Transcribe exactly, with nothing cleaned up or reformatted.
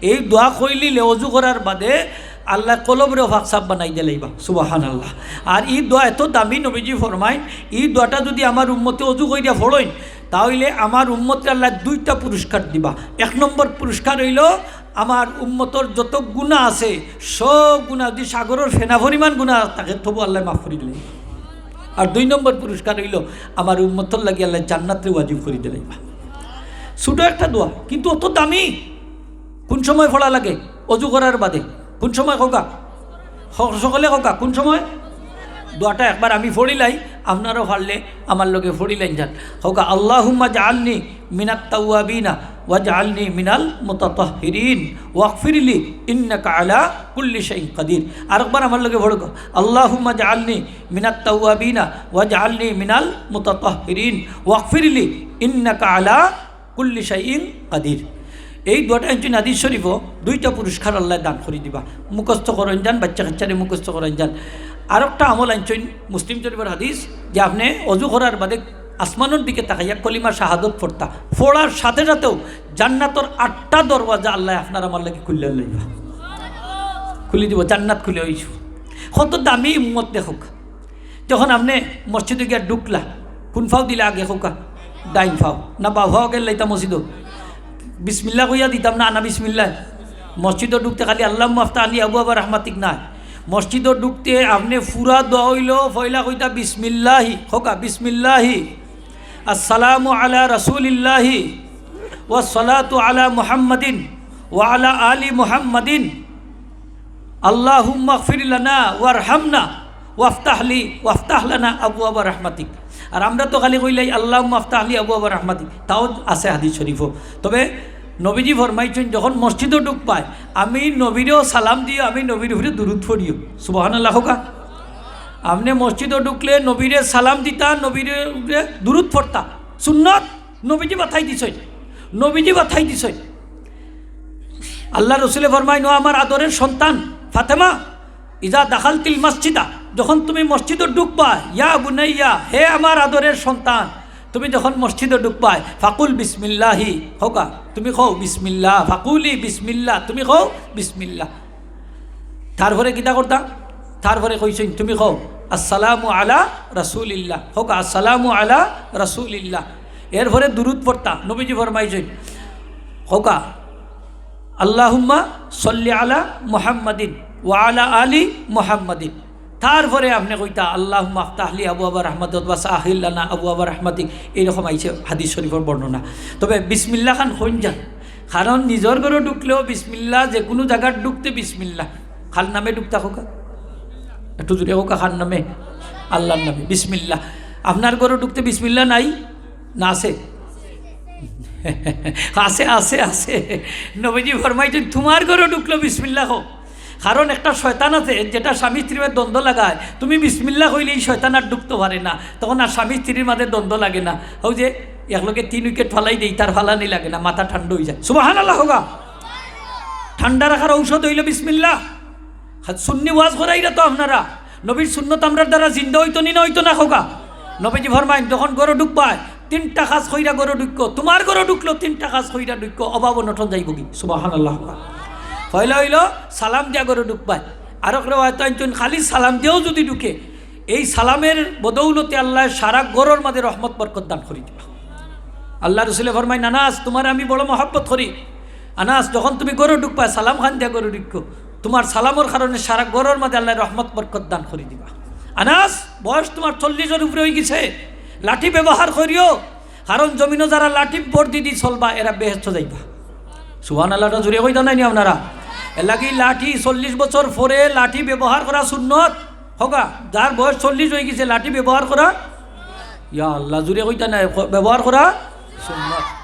এই দোয়া কইলিলে অজু করার বাদে আল্লায় কলবরেও পাক সাফ বানাই দিলাইবা। সুবহানাল্লাহ। আর ই দোয়া এত দামি, নবীজি ফরমাইন, ই দোয়াটা যুদি আমার উম্মতে অজু করিয়া পড়ইন, তা অইলে আমার উম্মতরে আল্লায় দুইটা পুরস্কার দিবা। এক নম্বর পুরস্কার অইলো, আমার উম্মতর যত গুনাহ আছে, সব গুনাহ যুদি সাগরর ফেনা পরিমাণ গুনাহ থাকে, তবু আল্লায় মাফ করি দিলাইবা। আর দুই নম্বর পুরস্কার অইলো, আমার উম্মতর লাগি আল্লায় জান্নাতরে ওয়াজিব করি দিলাইবা। ছোট একটা দোয়া, কিন্তু অত দামি। কোন সময় পড়া লাগে? অজু করার বাদে। কোন সময় কউক্কা? স-, সকলে কউক্কা, কোন সময়? দোয়াটা একবার আমি পড়িলাই, আপনারাও পারলে আমার লগে পড়িলাইন যান। কউক্কা, "আল্লাহুম্মা জাআলনি মিনাত তাওয়াবিনা ওয়াজআলনি মিনাল মুতাতাহহিরিন ওয়াগফিরলি ইন্নাকা আলা কুল্লি শাইইন কাদির।" আরেকবার আমার লগে পড়ো, "আল্লাহুম্মা জাআলনি মিনাত তাওয়াবিনা ওয়াজআলনি মিনাল মুতাতাহহিরিন ওয়াগফিরলি ইন্নাকা আলা কুল্লি শাইইন কাদির।" এই দোয়াটা একজন হাদিস শরীফও দুইটা পুরস্কার আল্লায় দান করি দিবা। মুখস্থ করইন যান, বাচ্চা কাচ্চারে মুখস্থ করইন যান। আরেকটা আমল আনছইন মুসলিম শরীফর হাদিস, যে আপনে অজু করার বাদে আসমানর দিকে তাকাইয়া কলিমা শাহাদত পড়তা। পড়ার সাথে সাথেও জান্নাতর আটটা দরওয়াজা আল্লায় আপনার আমার লাগি খুলিয়া লইবা, খুলি দিব, জান্নাত খুলে অইছো। কত দামি উম্মত দেখউক্কা। যখন আপনে মসজিদো গিয়া ঢুকলা, কোন পাও দিলা আগে কউক্কা? ডাইন পাও। না বাউ পাও আগে লাইতা মসজিদো? বিসমিল্লাহ কইয়া দিতাম না, আনা বিসমিল্লাহ। মসজিদো ঢুকতে খালি "আল্লাহুম্মা আফতাহ আলী আবওয়াবা রাহমাতিক" নায়। মসজিদো ঢুকতে আপনে পুরা দোয়া অইলো, পয়লা কইতা "বিসমিল্লাহি", কউক্কা "বিসমিল্লাহি, আসসালামু আলা রাসূলিল্লাহি, ওয়াস সালাতু আলা মুহাম্মাদিন, ওয়া আলা আলি মুহাম্মাদিন।" আল্লাহুম্মা গফির লানা ওয়ারহামনা ওয়াফতাহলি, ওয়াফতাহ লানা আবওয়াবা রাহমাতিক। আর আমরা তো খালি কইলাই, "আল্লাহুম্মা আফতাহলি আবওয়াবা রাহমাতিক", তাও আছে হাদিস শরীফও। তবে নবীজি ফরমাইছইন, যখন মসজিদো ঢুকবায়, আমি নবীরেও সালাম দিও, আমি নবীর উপরে দুরুদ পড়িও। সুবহানাল্লাহ কউক্কা। আপনে মসজিদো ঢুকলে নবীরে সালাম দিতা, নবীরে উপরে দুরুদ পড়তা, সুন্নত। নবীজি বাতাই দিছইন, নবীজি বাতাই দিছইন। আল্লার রসুলে ফরমাইন, "ও আমার আদরের সন্তান ফাতেমা, ইজা দাখালতিল মসজিদা", যখন তুমি মসজিদো ঢুকবায়, ইয়া বুনাইয়া, হে আমার আদরের সন্তান, তুমি যখন মসজিদো ঢুকবায়, ফাকুল বিসমিল্লাহি, কউক্কা, তুমি কও বিসমিল্লাহ, ফাকুলি বিসমিল্লাহ, তুমি কও বিসমিল্লাহ। তারপরে কিতা করতা? তারপরে কইছইন, তুমি কও, "আসসালামু আলা রাসূলিল্লাহ", কউক্কা, "আসসালামু আলা রাসূলিল্লাহ।" এরপরে দুরুদ পড়তা, নবীজি ফরমাইছইন, কউক্কা, "আল্লাহুম্মা সাল্লি আলা মুহাম্মাদিন ওয়া আলা আলি মুহাম্মাদিন।" তারপরে আপনে কইতা, "আল্লাহুম্মা আফতাহলি আবওয়াবা রাহমাতিক ওয়া সাহিল লানা আবওয়াবা রাহমাতিক।" এইরকম আইছে হাদিস শরীফর বর্ণনা। তবে বিসমিল্লাহ খান কইন যান, কারণ নিজর ঘরো ঢুকলেও বিসমিল্লাহ, যে কুনু জাগাত ঢুকতে বিসমিল্লাহ। কার নামে ঢুকতা কউক্কা? একটু জোরে কউক্কা, কার নামে? আল্লার নামে। বিসমিল্লাহ। আপনার ঘরো ঢুকতে বিসমিল্লাহ নাই? না আছে? আছে, আছে, আছে। নবীজি ফরমাইছইন, "তুমার ঘরো ঢুকলেও বিসমিল্লাহ কও।" কারণ একটা শয়তান আছে, যেটা স্বামী স্ত্রীর মাঝে দ্বন্দ্ব লাগায়, তুমি বিসমিল্লাহ কইলে ই শয়তান আর ঢুকতো পারে না, তখন আর স্বামী স্ত্রীর মাঝে দ্বন্দ্ব লাগে না। অউ যে একলগে তিন উইকেট ফালাই দেয়, তার ফালানি লাগে না, মাথা ঠান্ডা অইযায়। সুবহানাল্লাহ কউক্কা। ঠান্ডা রাখার ঔষধ অইলো বিসমিল্লাহ। সুন্নি ওয়াজ করাইরা তো আপনারা, নবীর সুন্নত আমরার দ্বারা জিন্দা অইতো নি না অইতো না কউক্কা? নবীজি ফরমাইন, যখন ঘরো ঢুকবায়, তিনটা কাজ কইরা ঘরো ঢুকো, তুমার ঘরো ঢুকলো তিনটা কাজ কইরা ঢুকো, অভাব অনটন যাইবোগি। সুবহানাল্লাহ। পয়লা অইলো সালাম দিয়া ঘরো ঢুকবায়। আরক রেওয়ায়েত আনছইন, খালি সালাম দিয়াও যুদি ঢুকে, এই সালামের বদৌলতে আল্লায় সারা ঘরর মাঝে রহমত বরকত দান করি দিবা। আল্লার রসুলে ফরমাইন, "আনাস, তুমারে আমি বড় মহব্বত করি। আনাস, যখন তুমি ঘরো ঢুকবায়, সালাম খান দিয়া ঘরো ঢুকো, তুমার সালামর কারণে সারা ঘরর মাঝে আল্লায় রহমত বরকত দান করি দিবা।" আনাস, বয়স তুমার চল্লিশর উপরে অইগেছে, লাঠি ব্যবহার করিও, কারণ জমিনো যারা লাঠি ভর দি দি চলবা, এরা বেহেস্তো যাইবা। সুবহানাল্লাহ, এটা জোরে কইতা নায় নি আপনারা? এরলাগি লাঠি, চল্লিশ বছর পরে লাঠি ব্যবহার করা সুন্নত। কউক্কা, যার বয়স চল্লিশ অইগেছে, লাঠি ব্যবহার করা, ইয়া আল্লাহ, জোরে কইতা নায়, ব্যবহার করা সুন্নত।